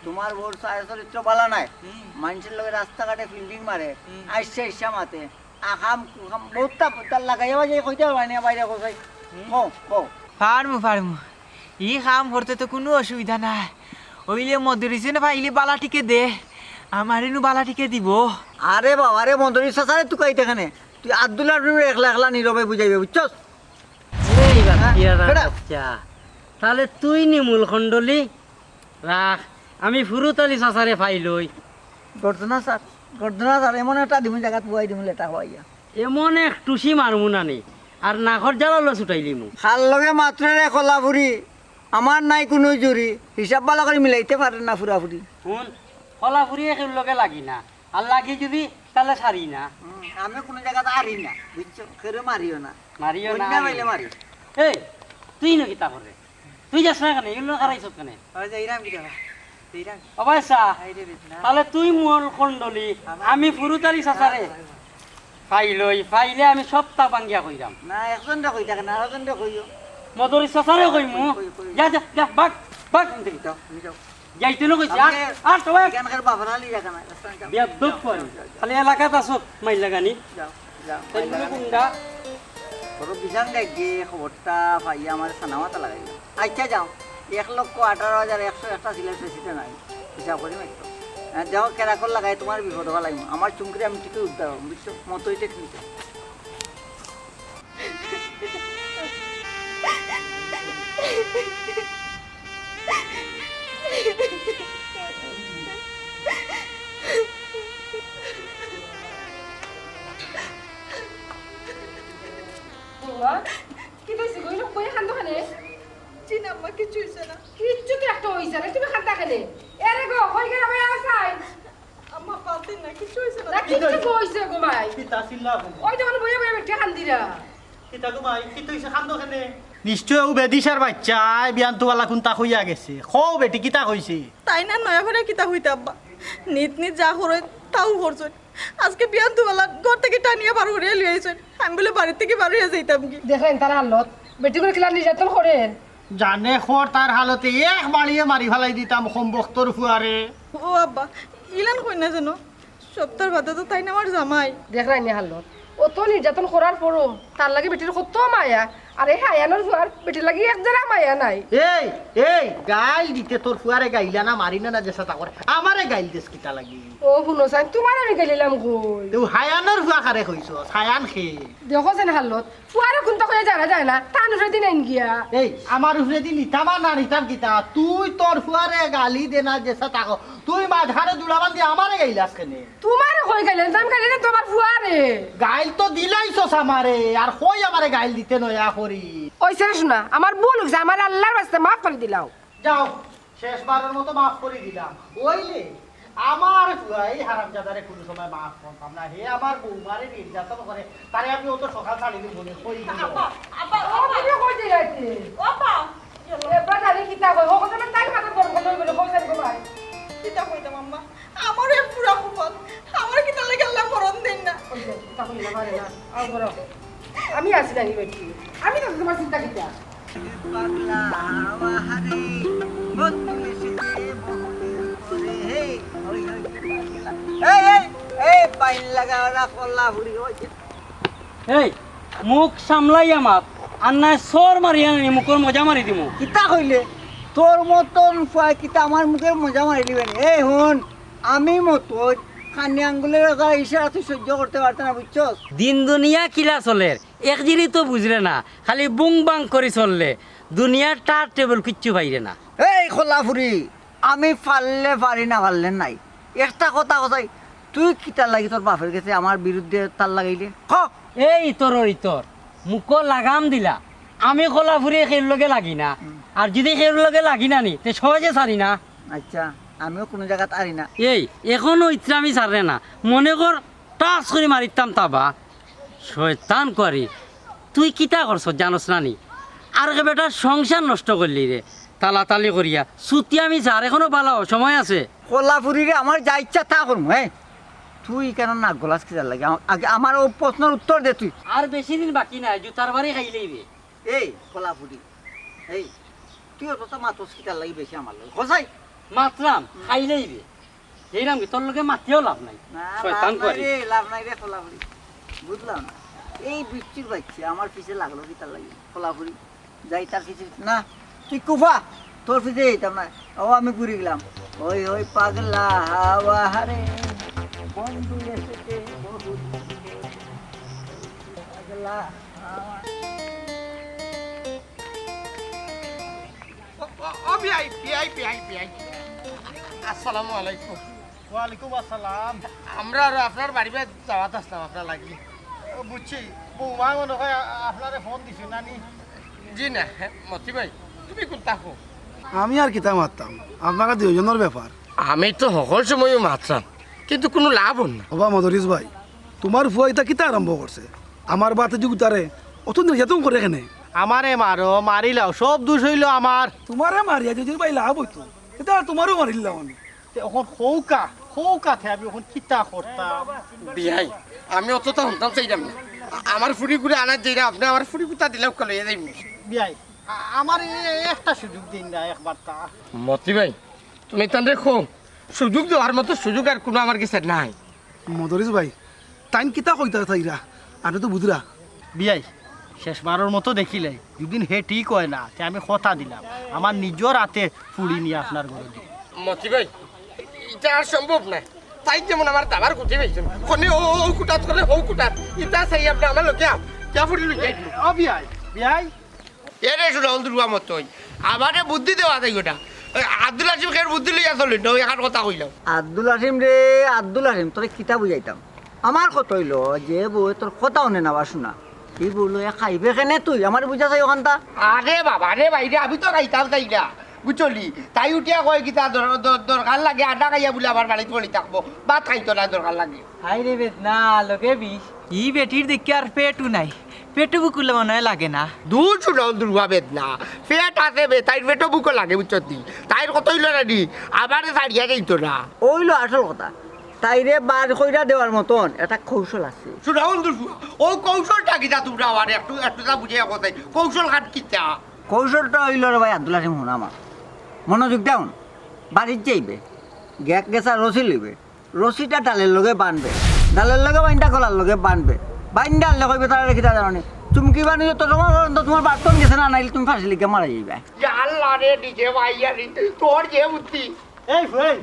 তুমার বউর চা-, চরিত্র বালা নায়। হুম। মানষর লগে রাস্তাঘাটে fielding মারে, হুম। আইসা আইসা মাতে।" আ, কাম, কাম, বউততা, তার লাগাইয়া বাজাই কইতে পারবায় নি, বাইরে কছাই। হুম। কও, কও। পারমু, পারমু। ই কাম করতে তো কুনু অসুবিধা নাই। অইলে মদরিছে না পাইলে বালা টিকে দে। আমারে নু বালা টিকে দিবো। আরে বাবা রে, মদরিছ চাচারে তুকাইতে কেনে? তুই আব্দুল হালিমরে একলা একলা নীরবে বুঝাইবে, বুঝছস? এই বাচ্চা, হ্যাঁ? বেটা। বাচ্চা। তাইলে তুই নি মূল খণ্ডলি? রাখ, আমি ফুরুত আলী চাচারে পাইলই। গর্দনা স্যার, গর্দনা স্যার, এমন একটা দিমু জাগাত বওয়াই দিমু লেটা হওয়াইয়া। এমন এক টুসি মারমু না নি, আর নাকর জাল অলা ছুটাইলিমু। খার লগে মাতরে রে কলাফুরি, আমার নাই কুনু জুড়ি, হিসাব বালা করি মিলাইতে পারে না ফুরাফুরি। হুন, কলাফুরি একের লগে লাগি না, আর লাগি যদি তাইলে সারি না। হুম, আমি কুনু জাগাত আরি না, বুঝছো? কেউরে মারিও না। মারিও না, অইন্য পাইলে মারি। এই, তুই ইনো কিতা করে? তুই যাস না কেনে? ইগুলো খারাইছত কেনে? ওই যে ইরাম কিতা বা? ইরাম। ও ভাই সা, আইরে বেদনা। তাইলে তুই মূল খণ্ডলি, আমার আমি ফুরুত আলী চাচারে। আমার, আমার। পাইলই, পাইলে আমি সবতা ভাঙ্গিয়া কইরাম। না, একজনরে কইতা কেনে, আরোজনরে কইও। মদরিছ চাচারে কইমু। কই, কই, কই। যা, যা, যা, ভাগ, ভাগ। যাইতো না কইছি, আর, আপনি আর তো ভাগ। এখানকার বাফার আলী রাখা না, একজন যাও। বেয়াদব যাও, করি। যাও, যাও, যাও। খালি এলাকাত আছো, মাইর লাগানি। যাও, যাও, তাই মাইর লাগানি। গুন্ডা। বড় বিজান গাই গিয়ে খবরটা পাইয়া আমার সানামাতা লাগাইল। আচ্ছা যাও, এক লক্ষ আঠারো হাজার একশো একটা সিলেট বেশিতে নাই, হিসাব করি মারতো। হ্যাঁ, দেখো কেরাকল লাগাই তুমার বিপদ ফালাইমু। আমার চুমকিরে আমি ঠিকই উদ্ধার হম, বুঝছো? মতই টেকনিকে। বৌমা, কিতা অইছে গো? ইনো বইয়া কান্দো কেনে? জি না আম্মা, কিচ্ছু অইছে না। কিচ্ছু তো একটা অইছে না, তুমি কান্দা কেনে? এরে গো, কই গেলা ভাই, আসাই? আম্মা, বাদ দিন না, কিচ্ছু অইছে না। না, কিচ্ছু তো অইছে গো ভাই। কিতা চিল্লা বলে? ওই দেখো বইয়া বইয়া বেটি কান্দিরা। কিতা গো ভাই, কিতা অইছে, কান্দো কেনে? নিশ্চয় অউ বেদিশার বাইচ্চায় বিয়ানতু বালা কুন্তা কইয়া গেছে। কও বেটি, কিতা কইছে? তাইন আর নয়া করি কিতা কইতা আব্বা? নিত নিত যা করইন, তাউ করছইন। আজকে বিয়ানতু বালা ঘর থাকি টানিয়া বার করিয়া লইয়া আইছইন। আমি বুলে বাড়ি থাকি বার অইয়া যাইতাম গি। দেখইন তার হালত, বেটিগুরে কিলা নির্যাতন করের। জানে খর তার হালতে এক বাড়িয়ে মারি ফালাই দিতাম কমবখতর ফুয়ারে। ও আব্বা, ইলান কইন না যেন। সবতার বাদে তো তাইন আমার জামাই। দেখরায়নি হালত, অত নির্যাতন করার পরও তার লাগি বেটির কত মায়া। আরে হায়ানর ফুয়ার বেটির লাগি এক জেরা মায়া নাই। এই, এই, গাইল দিতে তোর ফুয়ারে গাইলা না, মারি না, না যেসা তা করে। আমারে গাইল দেস কিতা লাগি? ও হুনো চাইন, তুমারে আমি গাইলিলাম কই? তুই হায়ানর ফুয়া কারে কইছস? হায়ান কে? দেখো চাইন হালত, ফুয়ারে কুন্তা কইয়া জানা যায় না, তান উপরে দিন আইন গিয়া। এই, আমার উপরে দিন নিতাম আর না নিতাম কিতা? তুই তোর ফুয়ারে গালি দে না যেসা তা কর। তুই মাঝখানে জুড়া বান্ধি আমারে গাইলাস কেনে? তুমারে কই গাইলে? জান গাইলে না তুমার ফুয়ারে। গাইল তো দিলাইছস আমারে, আর কই আমারে গাইল দিতে নয়া করি। ওই ছেড়ে শোনা, আমার ভুল অইছে, আমারে আল্লার ওয়াস্তে মাফ করি দিলাও। যাও, শেষবারর মতো মাফ করি দিলাম। ওইলে, আমার ফুয়া এই হারামজাদারে কুনু সময় মাফ করতাম না। হে আমার বৌমারে নির্যাতন করে, তারে আমি অত সকাল ছাড়ি দিমু নি, কই দিমু। আব্বা, আব্বা, ও, আব্বা। তুমি কই যাইরাইতে? ও, আব্বা। এবার জানি কিতা কয়, ও কথা তাই মাথা গরম করে লইবে, কই যাইবে গো ভাই? কিতা কইতাম আম্মা? আমারে পুরা কপাল, আমার কিতা লাগি আল্লায় মরণ দেইন না? ওই যে, তা কইলে পারে না। আও, বড়। আমি আছি নানি বেটি। আমি তো তুমার চিন্তা কিতা? পাগলা হাওয়া হারে, বন্ধু এসেছে বহুদিন পরে। হে, হই, হই, পাগলা। এই, এই, এই, বাইন লাগা ওরা কল্লা ফুড়ি, ওই যে। এই, মুখ সামলাইয়া মাত, আর নায় চড় মারিয়া নানি মুখর মজা মারি দিমু। কিতা কইলে? তোর মতন ফুয়ায় কিতা আমার মুখর মজা মারি দিবে নি? এই হুন, আমি মতই খানি আঙ্গুলের একটা ইশারা তুই সহ্য করতে পারতে না, বুঝছস? দিন দুনিয়া কিলা চলের, এক জিনিস তো বুঝরে না, খালি বুং বাং করি চললে, দুনিয়ার টার টেবল কিচ্ছু পাইরে না। এই কল্লা ফুড়ি, আমি পারলে পারি, না পারলে নাই। একটা কথা কছাই, তুই কিতার লাগি তোর বাপের গেছে আমার বিরুদ্ধে তার লাগাইলে? ক। এই ইতর ইতর, মুখো লাগাম দিলা। আমি কল্লা ফুড়ি কেউর লগে লাগি না। হুম। আর যদি কেউর লগে লাগি না নি, তে সহজে ছাড়ি না। আচ্ছা, আমিও কুনু জাগাত আরি না। এই, এখনো ইতরামি ছাড়রে না। মনে কর, টাস করি মারিতাম তাবা। শয়তান কুয়ারি, তুই কিতা করছস জানোস না নি? আর কে বেটার সংসার নষ্ট করলি রে, তালাতালি করিয়া। চুতিয়ামি ছাড়, এখনো বালা অ, সময় আছে। কল্লা ফুড়ি রে, আমার যা ইচ্ছা তা করমু, হ্যাঁ? তুই কেন নাক গলাস কিতার লাগি? আমা-, আগে আমার অউ প্রশ্নর উত্তর দে তুই। আর বেশি দিন বাকি নাই, জুতার বাড়ি খাইলেই বে। এই, কল্লা ফুড়ি, এই, তুই অতটা মাতস কিতার লাগি বেশি আমার লগে? কছাই? মাতরাম, খাইলেই বে। এইরাম কি, তোর লগে মাতিয়াও লাভ নাই। না, শয়তান লাভ নাই কুয়ারি। রে, লাভ নাই রে, কল্লা ফুড়ি। বুঝলাম না। এই বিচ্ছুর বাইচ্চা আমার পিছে লাগলো কিতার লাগি? কল্লা ফুড়ি। যাই তার পিছে, না, তুই কুফা, তোর পিছে যাইতাম না। ও, আমি ঘুরি গেলাম। ওই, ওই পাগলা হাওয়া হারে, বন্ধু এসেছে বহু দূর থেকে। পাগলা হাওয়া। ও, ও, ও, বিয়াই, বিয়াই, বিয়াই, বিয়াই। আসসালামু আলাইকুম। ওয়ালাইকুম আসসালাম। আমরা আর আপনার বাড়ি বায় যাওয়াত আসলাম আপনার লাগি। ও, বুঝছি, বৌমা মনে হয় আ-, আপনারে ফোন দিছে না নি? জি না, মতি ভাই, তুমি কুনতা কও? আমি আর কিতা মাততাম, আপনারা দুইজনর ব্যাপার। আমি তো হকল সময়ও মাতরাম, কিন্তু কুনু লাভ অর না। ওবা মদরিছ ভাই, তুমার ফুয়া ইতা কিতা আরম্ভ করছে? আমার বাতে যুগ তারে অত নির্যাতন করে কেনে? আমারে মারো, মারিলাও, সব দুষ অইলো আমার। তুমারে মারিয়া যদি ভাই লাভ অইতো, তে আর তুমারেও মারিলাম আমি। তে অখন কউক্কা, কউক্কা তে আমি অখন কিতা করতাম? বিয়াই, আমি অততা হুনতাম চাইরাম না। আ-, আমার ফুড়িগুরে আনাত যাইরা, আপনে আমার ফুড়িগুতা দিলাউক্কা লইয়া যাইমু। বিয়াই, আ-, আমারে এ-, একটা সুযোগ দেইন না একবারতা। মতি ভাই, তুমি তানরে কও, সুযোগ দেওয়ার মতো সুযোগ আর কুনু আমার গেছে নাই। মদরিছ ভাই, তাইন কিতা কইতা চাইরা, আপনে তো বুঝরা। বিয়াই, শেষবারর মতো দেখিলাই, যুদি হে ঠিক অয় না, তে আমি কথা দিলাম, আমার নিজর আতে ফুড়ি নিয়া আপনার ঘরো দিমু। মতি ভাই, ইটা আর সম্ভব নায়। তাইন যেমন আমার দাবার গুটি পাইছইন, কনে ও, ও কুটাত, কনে হউ কুটাত, ইতা চাই আপনে আমার লগে আও, কিয়া ফুড়ি লইয়া আইবো? ও বিয়াই, বিয়াই। এরে সুনাউল দুরুয়া মতই, আমারে বুদ্ধি দেওয়া যাইগো না। ওই আব্দুল হাসিম কের বুদ্ধি লইয়া চলে না, ওই এখান কথা কইলাম। আব্দুল হাসিম রে, আব্দুল হাসিম, তোরে কিতা বুঝাইতাম? আমার কথা অইলো যে বউয়ে তোর কথা হুনে না বা শুনা, ই বউ লইয়া খাইবে কেনে তুই? আমারে বুঝা চাই অখানতা। আরে বাবা রে ভাই রে, আমি তো খাইতাম চাই না, বুঝছনি? তাই উঠিয়া কয় কিতা দর-, দর-, দরকার লাগে, আড্ডা খাইয়া বুলে আমার বাড়িত পড়ি থাকবো, ভাত খাইতো না দরকার লাগে। হায় রে বেদনা, লগে বিষ। ই বেটির দেখিয়া আর পেটও নাই, পেটও বুকো মনে অয় লাগে না। দূর সুনাউল দুরুয়া বেদনা, পেট আছে বে, তাইর পেটও বুকো লাগে, বুঝছনি? তাইর কথা অইলো না নি, আমারে ছাড়িয়া যাইতো না। অইলো আসল কথা, তাইরে বার কইরা দেওয়ার মতন একটা কৌশল আছে। সুনাউল দুরুয়া, অউ কৌশলটা কিতা তুমরা আমারে একটু, একটু তা বুঝাইয়া কও চাই, কৌশলখান কিতা? কৌশলটা অইলো রে ভাই আব্দুল হাসিম, হুন আমার, মনোযোগ দেও, বাড়িত যাইবে, গেক গেছা রশি লইবে, রশিটা ডালের লগে বানবে, ডালের লগে বাইন্দা কলার লগে বানবে, বাইন্দা আনলে কইবে তারারে কিতা জানো নি, তুমি কিবা নিজে তো তোমার, তোমার বাপ তো গেছে না, নাইলে তুমি ফাঁসি লিখে মারা যাইবে। ইয়া আল্লাহ রে, নিজে ভাই আরে, তোর যে বুদ্ধি। এই ফুয়াই,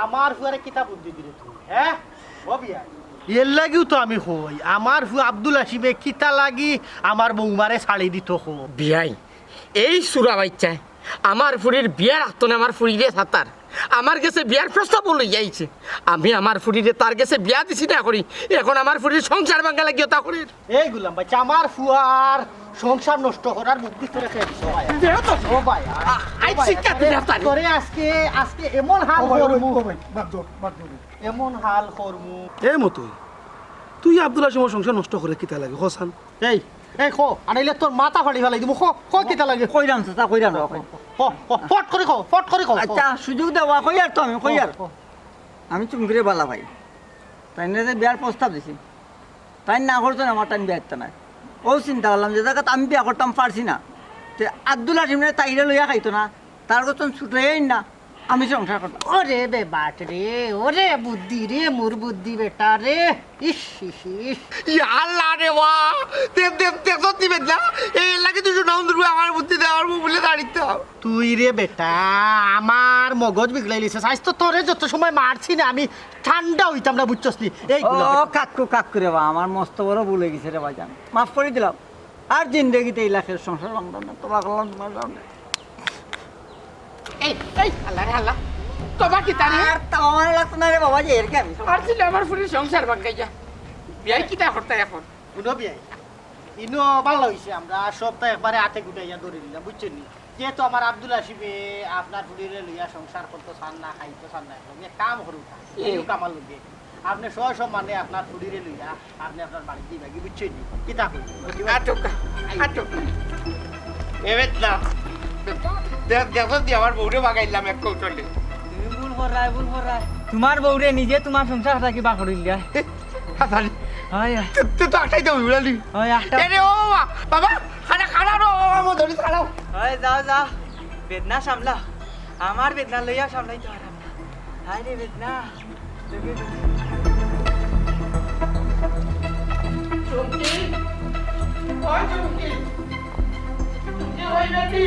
আমার ফুয়ারে কিতা বুদ্ধি দিলে তুমি, হ্যাঁ? ও বিয়াই, এর লাগিও তো আমি কই, আমার ফুয়া আব্দুল হাসিমে কিতা লাগি আমার বৌমারে ছাড়ি দিত কো। বিয়াই, এই সুরা বাইচ্চায় আমার ফুরির বিয়া রাখতো না, আমার ফুরিরে সাতার আমার গেছে বিয়ার প্রস্তাব লই আইছে। আমি আমার ফুরিরে তার গেছে বিয়া দিছি না করি, এখন আমার ফুরির সংসার ভাঙ্গা লাগিও তা করির। এই গুলাম ভাই, আমার ফুয়ার সংসার নষ্ট করার বুদ্ধি তোরে কে দিছে ভাই? দেও তো। ও ভাই, আ-, আই ও ভাই, শিক্ষা আরে, দিলে তারে। তোরে আজকে, আজকে এমন হাল ও ভাই, ও ভাই, করমু, ও ভাই, বাদ দাও, বাদ দাও। এমন হাল করমু। এ মতই, তুই আব্দুল হাসিমর সংসার নষ্ট করে কিতা লাগে, হোসান? এই, এই, খো, আনাইলে তোর মাথা ফাড়ি ফালাই দিমু, খো, খো, কিতা লাগে? কইরাম চাচা, কইরাম রে, কই। খো, খো, ফট করি খো, ফট করি খো, খো। আচ্ছা, সুযোগ দেওয়া, কইয়ার তো আমি, কইয়ার। খো, খো। আমি চুমকিরে বালা পাই। তাইন যে বিয়ার প্রস্তাব দিছি, তাইন না করতো না, আমার তাইন বিয়া দিতা নায়। ও চিন্তা করলাম যে জাগাত আমি বিয়া করতাম পারছি না, তে আব্দুল হাসিমরে তাইরে লইয়া খাইতো না, তার গেছ ছুটাইন না, আমি সংসার করতাম। ওরে বেবাট রে, ওরে বুদ্ধি রে, মোর বুদ্ধি বেটা রে। ইস, ইস, ইস। ইয়া আল্লাহ রে বা, দেখ, দেখ, দেখ, সত্যি বেদনা। এই লাগে তুই শোনা, আমার বুদ্ধি দে, আমার মুখ বুলে দাঁড়িয়ে। তুই রে বেটা, আমার মগজ বিগড়াইলিছে। চাইছ তো তোরে যত সময় মারছি না আমি, ঠান্ডা অইতাম না, বুঝছস নি? এই ও গুলা বেটা। কাকু, কাকু রে বা, আমার মস্ত বড় ভুল অই গেছে রে ভাইজান, মাফ করি দিলাম। আর জিন্দেগিতে এই লাখের সংসার ভাঙতাম না, তোবা করলাম তোমার সামনে। এই, এই, আল্লাহ রে আল্লাহ, তোবা কিতা রে? আর তোবা মানে লাগতো না রে বাবা, যে এর কি আমি? আর ছিল আমার ফুরির সংসার ভাঙ্গাইয়া। বিয়াই কিতা করতা এখন? হুনো বিয়াই, ইনো ভালা অইছে, আমরা সবতা একবারে আতে গুটাইয়া ধরি নিলাম, বুঝছো নি? যেহেতু আমার আব্দুল হাসিমে আপনার ফুরিরে লইয়া সংসার করতো চান না, খাইতো চান না, এখন এক কাম করুক না, এই। এই কামাল লোকে আপনি সসম্মানে আপনার ফুরিরে লইয়া আপনি আপনার বাড়িত যাইবাগি, বুঝছো নি? কিতা কই? আটক, আটক। এবেত না। দেখ, দেখো দি আমার বউরে বাগাইলাম এক কৌশলে। তুমি ভুল কররায়, ভুল কররায়। তোমার বউরে নিজে তোমার সংসার থাকি বার করিল দিয়া। হাসানি। হয়, হয়। তে, তে তো আটাই দাও, উড়ালি। হয়, আটা। এরে ও বাবা, বাবা, খানা, খানা রো, বাবা, মো ধরি খানা। হয়, যাও, যাও। বেদনা সামলা। আমার বেদনা লইয়া সামলাইতে পারলাম না। হায় রে বেদনা। চুমকি, ওই চুমকি। চুমকি, ওই বেটি।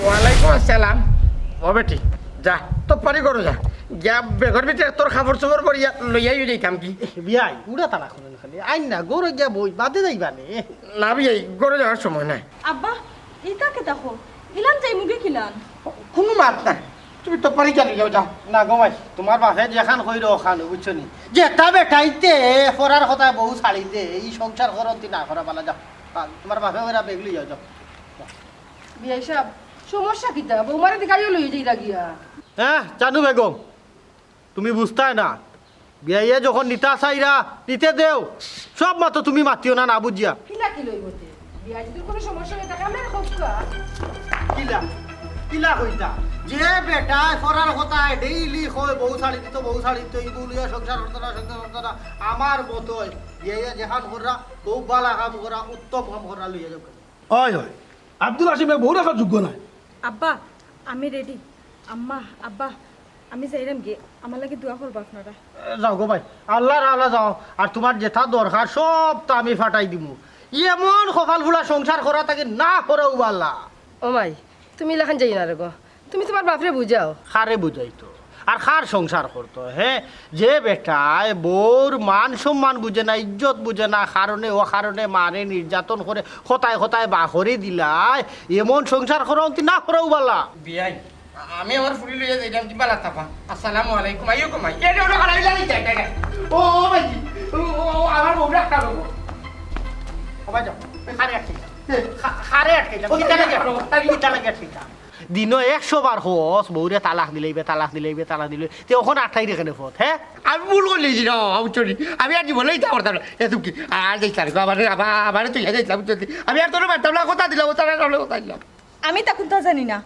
ওয়ালাইকুম আসসালাম। ও বেটি, যা, তো পারি করো যা। গিয়া বেগর ভিতরে তোর কাপড় চোপড় করিয়া লইয়াই যাইতাম কি? বিয়াই, উড়া তালা খুলেন খালি। আইন না, গরু গিয়া বই, বাদে যাইবা নে। না বিয়াই, ঘরে যাওয়ার সময় নাই। আব্বা, ইতা কিতা কও? ইলান যাইমুগি কিলান? কুনু মাত নাই। তুমি তো পারি গিয়া লইয়া যাও। না গো মাই, তোমার বাপে যেখান কইরো ওখান, বুঝছো নি? যেতা বেটাইতে ফরার কথা বউ ছাড়ি দে, এই সংসার করন্তি না করা বালা যাও। আর তোমার বাপে কইরা বেগ লইয়া যাও। বিয়াই সাহেব, সমস্যা কিতা? বৌমারে দিকাইও লই যাইরা গিয়া। হ্যাঁ, জানু বেগম, তুমি বুঝতায় না। বিয়াইয়ে যখন নিতা চাইরা, নিতে দেও। সব মাতো তুমি মাতিও না, না বুঝিয়া। কিলা কি লইব তে? বিয়াই যদি কোনো সমস্যা হয়ে থাকে, আমরা হোক কা। কিলা? কিলা কইতা? যে বেটায় ফরার কথায় ডেইলি কয়, "বউ ছাড়ি দিত, বউ ছাড়ি দিত, ই বউ লইয়া সংসার করতো না, সংসার করতো না।" আমার মতোই, বিয়াইয়ে যেখান কররা, খুব বালা কাম কররা, উত্তম কাম কররা, লইয়া যাও। অয়, অয়। আব্দুল হাসিমে বউ রাখার যোগ্য নায়। আব্বা, আমি রেডি। আম্মা, আব্বা, আমি যাইরাম গি। আমার লাগি দোয়া করবা আপনারা। এ, যাও গো ভাই, আল্লাহর হালা যাও। আর তোমার যেতা দরকার সবতা আমি ফাটাই দিমু। এমন কপাল ফুলা সংসার করা থাকি না করাউ বালা। ও মাই, তুমি ইলাখান যাইও না রে গো। তুমি তোমার বাপরে বুঝাও। কারে বুঝাইতো? আর কার সংসার করতো, হে? যে বেটায় বউর মান সম্মান বুঝে না, ইজ্জত বুঝে না, কারণে অকারণে মারে নির্যাতন করে, কথায় কথায় বার করি দিলায়, এমন সংসার করা অন্তি না করাউ বালা। বিয়াই, আমি আমার ফুরি লইয়া যাইতাম, কিবা লাতাবা। আসসালামু আলাইকুম, আইও কমাই। এ রে, ওরে, হারাই লাগি যায়, যায়, যায়। ও, ও, ভাইজি, ও, ও, ও, আমার বউরে আটকালো। ও ভাই, যাও। কারে আটকাইলাম? কা-, কারে আটকাইলাম? কিতা লাগি আটকাইলাম? কিতা লাগি আটকাইলাম? দিনো একশো বার কস, বউরে তালাক দিলাইবে, তালাক দিলাইবে, তালাক দিলাইবে। তে অখন আটকাইরে কেনে ফত, হে? আমি ভুল করিলিছি রে বাবা, বুঝছো নি? আমি আর জীবনে ইতা করতাম না। এ তুমি কি? আর যাইতাম না, আবার, আবার, আবার তুই যাইতাম, বুঝছো নি? আমি আর তোরে মারতাম না, কথা দিলাম, ও তারা কথা দিলাম। আমি তা কুন্তা জানি না।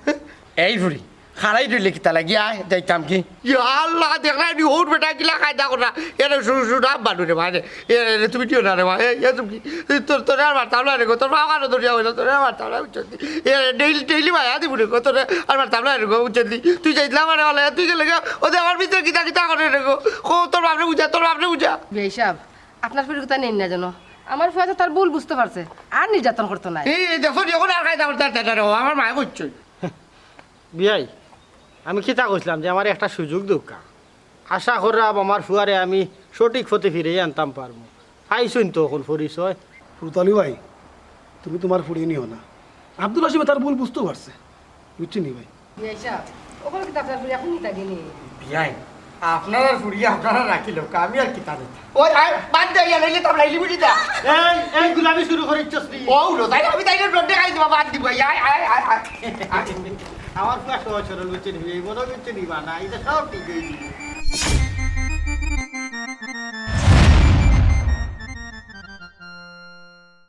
এই ফুরি, খাড়াই রইলে কিতা লাগি? আয়, যাইতাম কি? ইয়া আল্লাহ, দেখরায়নি, হউর বেটা কিলা কায়দা করা। এরে, শু-, শুনা, আব্বা রে বা, এরে, এরে, তুমি দিও না রে বা, এ, এ, তুমি কি? তোর, তোরে আর মারতাম না রে গো, তোর বাবা কানো ধরিয়া হইল, তোরে আর মারতাম না, বুঝছস নি? এরে, ডেইলি, ডেইলি মায়া দিমু রে গো, তোরে আর মারতাম না রে গো, বুঝছস নি? তুই যাইতলা মানে বলে, তুই গেলে গা, ও দে আমার ভিতরে কিতা কিতা করে রে গো, ও তোর বাপরে বুঝা, তোর বাপরে বুঝা। বিয়াই সাহেব, আপনার ফুরির কথা নেইন না যেন। আমার ফুয়া তো তার ভুল বুঝতে পারছে, আর নির্যাতন করতো না। এই, এই দেখো, যখন আর কায়দা করতে পারতে না রে, ও আমার মায়ে করছে। বিয়াই, আমি কিতা কইছিলাম যে আমার একটা সুযোগ দরকার। আশা কররাম আমার ফুয়ারে আমি সঠিক পথে ফিরে আনতাম পারমু। পাইছইন তো অখন পরিচয়। ফুরুতালি ভাই, তুমি তুমার ফুরি নিও না। আব্দুল হাসিমে তার ভুল বুঝতেও পারছে, বুঝছো নি ভাই? বিয়াই সাহেব, অখন কিতা আপনার ফুরি এখন নিতা গেনি? বিয়াই, আপনার আর ফুরি আপনারা রাখিল, আমি আর কিতা নিতা? ওই, আয়, বাদ দে, ইয়া, নাইলে তো আমরা ইলিমুটি দা। এই, এই গুলামি শুরু করিচ্ছস নি? ও, উলো, তাই আমি তাইলে রোডে খাই দিবা, বাদ দিব, আয়, আয়, আয়, আয়, আয়। আমার ফুয়া সহজ সরল বুঝছো নি, এই বড় বুঝছো নি, বা না, এটা সব ঠিক হয়ে দিবে।